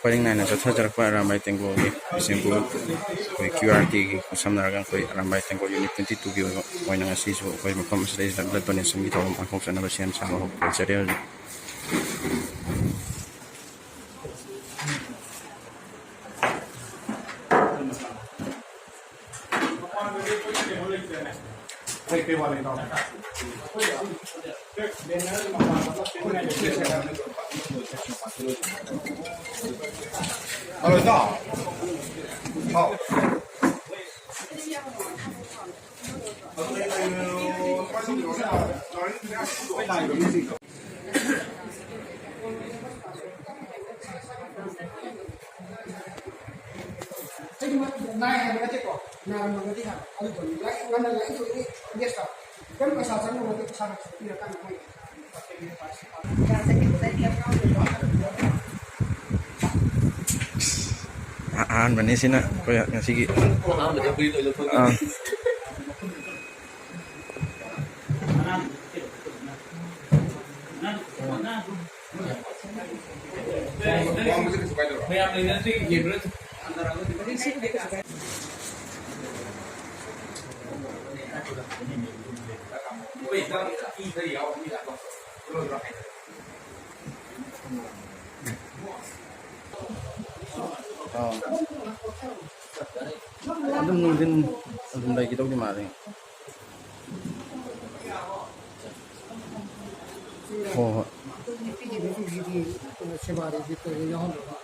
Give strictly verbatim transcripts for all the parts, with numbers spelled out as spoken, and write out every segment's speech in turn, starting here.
ꯄꯔꯤꯡ ꯅꯥꯏꯅ ꯆꯠꯊꯖꯔꯛꯄ ꯑꯔꯥꯝꯕꯥꯏ ꯇꯦꯡꯒꯣꯜꯒꯤ ꯕꯤꯁꯦꯝꯄꯨꯔ ꯑꯩꯈꯣꯏ ꯀ꯭ꯌꯨ ꯑꯥꯔ ꯇꯤꯒꯤ ꯈꯨꯠꯁꯝꯅꯔꯒ ꯑꯩꯈꯣꯏ ꯑꯔꯥꯝꯕꯥꯏ ꯇꯦꯡꯒꯣꯜ ꯌꯨꯅꯤꯠ ꯇ꯭ꯋꯦꯟꯇꯤ ꯇꯨꯒꯤ ꯑꯣꯏꯕ ꯑꯣꯏꯅ ꯉꯁꯤꯁꯨ ꯑꯩꯈꯣꯏ ꯃꯐꯝ ꯑꯁꯤꯗꯩꯁꯤꯗ ꯕ꯭ꯂꯗ ꯗꯣꯅꯦꯁꯟꯒꯤ ꯊꯧꯔꯝ ꯄꯥꯡꯊꯣꯛꯆꯅꯕ ꯁꯦꯝ ꯁꯥꯕ ꯍꯧꯈꯤꯕ ꯆꯦꯔꯦꯜꯅꯤ꯫ ꯑꯩꯗꯤ ꯃꯥ ꯅꯥꯏ ꯍꯥꯏꯕ ꯅꯠꯇꯦꯀꯣ, ꯅꯥꯔꯝꯃꯒꯗꯤ ꯍꯥꯏꯕ꯫ ꯑꯗꯨꯗꯨꯅꯤ ꯂꯥꯏꯔꯤꯛ ꯉꯟꯅ ꯂꯥꯏꯔꯤꯛ ꯇꯧꯔꯤꯉꯩ ꯕꯦꯁꯇ ꯀꯔꯤꯝ ꯄꯩꯁꯥ ꯆꯪꯕ ꯅꯠꯇꯦ, ꯄꯩꯁꯥ ꯈꯔ ꯈꯛꯇ ꯄꯤꯔꯀꯥꯟꯗ ꯃꯣꯏ ꯑꯍꯥꯟꯕꯅꯤ ꯁꯤꯅ ꯑꯩꯈꯣꯏ ꯉꯁꯤꯒꯤ꯫ ꯑꯍꯥꯟꯕꯗ ꯐꯨꯔꯤꯠ ꯂꯣꯏ ꯂꯧꯊꯣꯛꯈꯤ꯫ ꯑꯥ꯫ ꯑꯥ꯫ ꯑꯗꯨꯝ ꯅꯨꯡꯊꯤꯟ ꯑꯗꯨꯝ ꯂꯩꯈꯤꯗꯧꯗꯤ ꯃꯥꯜꯂꯦ꯫ ꯍꯣꯏ, ꯍꯣꯏ꯫ ꯄꯤꯔꯤꯕꯁꯤꯡꯁꯤꯗꯤ ꯁꯦꯕꯥꯗꯗꯤ ꯀꯔꯤ ꯌꯥꯎꯍꯟꯗꯕ?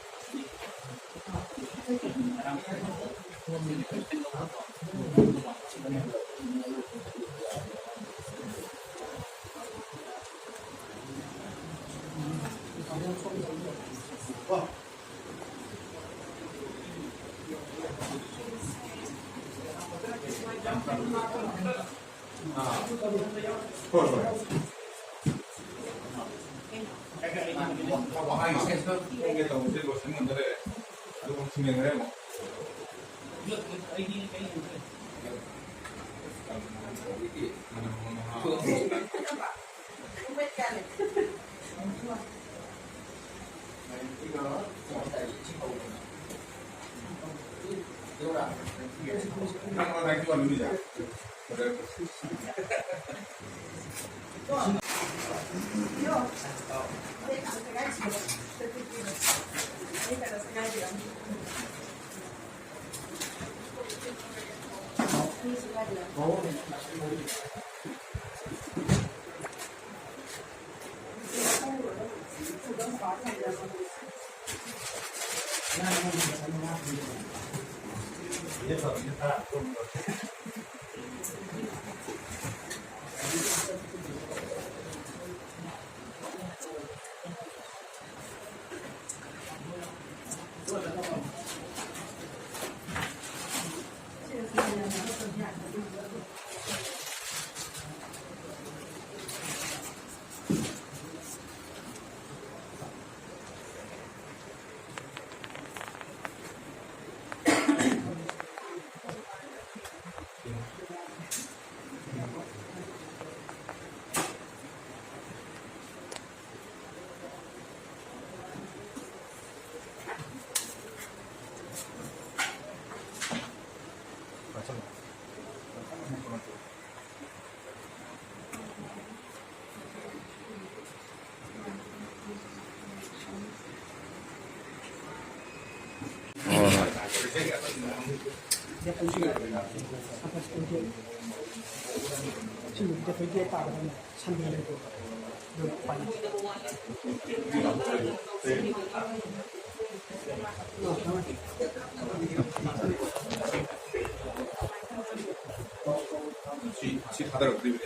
ꯁꯤ, ꯁꯤ ꯊꯥꯗꯔꯛꯇ꯭ꯔꯤꯕꯅꯦ꯫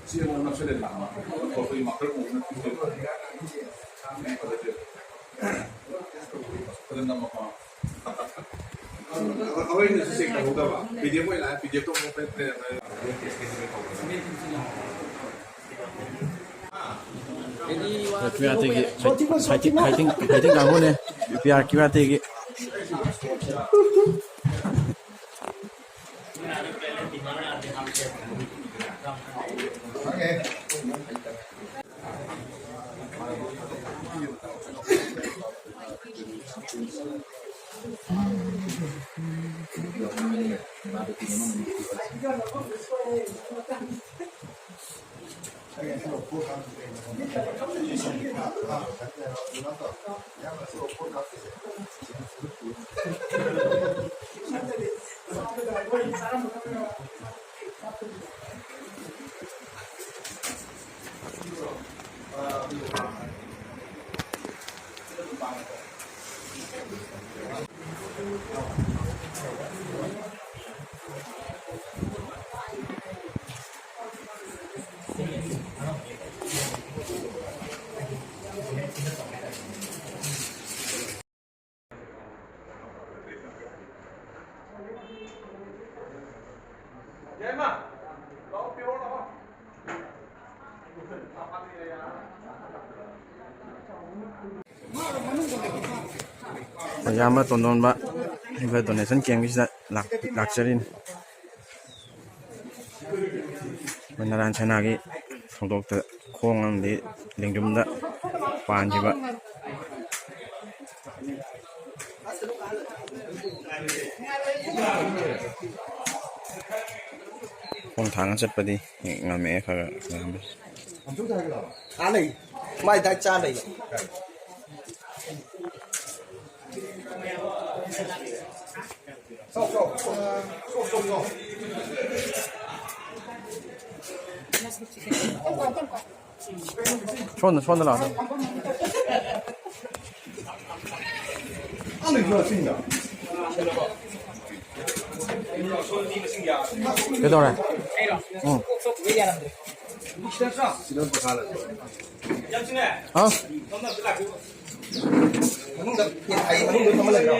ꯁꯤ ꯑꯃꯨꯛ ꯅꯞꯁꯜꯂꯦꯗꯅ꯫ ꯑꯩꯈꯣꯏ ꯃꯥꯀꯔ ꯑꯃꯨꯛ ꯅꯞꯁꯜꯂꯦ꯫ ꯐꯖꯅ ꯅꯝꯃꯛꯄ꯫ ꯑꯩꯈꯣꯏꯅꯁꯨ ꯆꯦꯛ ꯇꯧꯍꯧꯗꯕ꯫ ꯄꯤ ꯗꯤ ꯑꯦꯐ ꯑꯣꯏꯅ ꯂꯥꯛꯑꯦ, ꯄꯤ ꯗꯤ ꯑꯦꯐꯇꯣ ꯑꯃꯨꯛ ꯄ꯭ꯔꯦ-, ꯄ꯭ꯔꯦ-, ꯄ꯭ꯔꯦ-, ꯀ꯭ꯌꯨ ꯑꯥꯔ ꯇꯤꯒꯤ ꯐꯥꯏꯇꯤꯡ, ꯐꯥꯏꯇꯤꯡ, ꯐꯥꯏꯇꯤꯡ ꯀꯥꯡꯕꯨꯅꯦ꯫ U P R Q R ꯇꯤꯒꯤ꯫ ꯑꯌꯥꯝꯕ ꯇꯣꯟꯗꯣꯟꯕ ꯑꯩꯈꯣꯏ donation camp ꯀꯤꯁꯤꯗ ꯂꯥꯛ-, ꯂꯥꯛꯆꯔꯤꯅꯤ꯫ ꯑꯩꯈꯣꯏ ꯅꯔꯥꯟ ꯁꯅꯥꯒꯤ ꯊꯧꯗꯣꯛꯇ ꯈꯣꯡ ꯑꯃꯗꯤ ꯂꯦꯡꯖꯨꯝꯗ ꯄꯥꯟꯈꯤꯕ꯫ ꯈꯣꯡ ꯊꯥꯡꯅ ꯆꯠꯄꯗꯤ ꯉꯝꯃꯛꯑꯦ ꯈꯔ ꯈꯔ ꯉꯝꯃꯦ꯫ ꯑꯥ ꯂꯩ꯫ ꯃꯥꯏ ꯗꯥꯏ ꯆꯥ ꯂꯩ꯫ ꯁꯣꯝꯗ, ꯁꯣꯝꯗ ꯂꯥꯛꯑꯣ꯫ ꯀꯩꯗꯧꯔꯦ? ꯎꯝ꯫ ꯍꯥ? ꯃꯅꯨꯡꯗ ꯐꯦꯟ ꯊꯥꯏ, ꯃꯅꯨꯡꯗ ꯐꯝꯃ ꯂꯩꯕ꯭ꯔꯣ?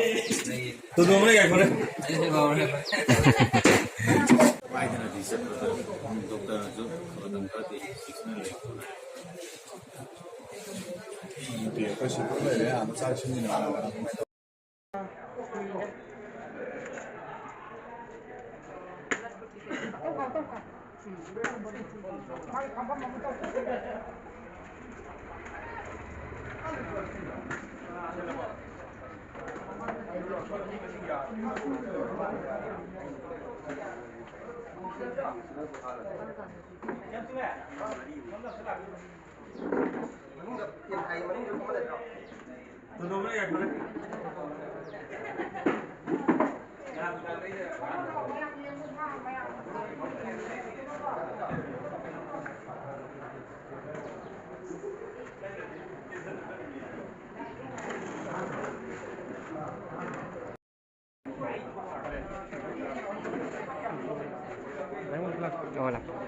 ꯇꯨꯗꯣꯝ ꯂꯩ, ꯉꯥꯏꯈꯣꯅꯦ꯫ ꯄꯥꯏꯗꯅꯗꯤ ꯆꯠꯄꯗ ꯗꯣꯛꯇꯔꯅꯁꯨ ꯃꯇꯝ ꯈꯔꯗꯤ ꯆꯦꯛꯁꯤꯟꯅ ꯂꯩꯌꯨ꯫ ꯑꯩꯈꯣꯏ ꯁꯤ ꯂꯩꯔꯦ, ꯑꯥꯗ ꯆꯥꯛ ꯏꯁꯤꯡꯒꯤꯅ꯫ Hola.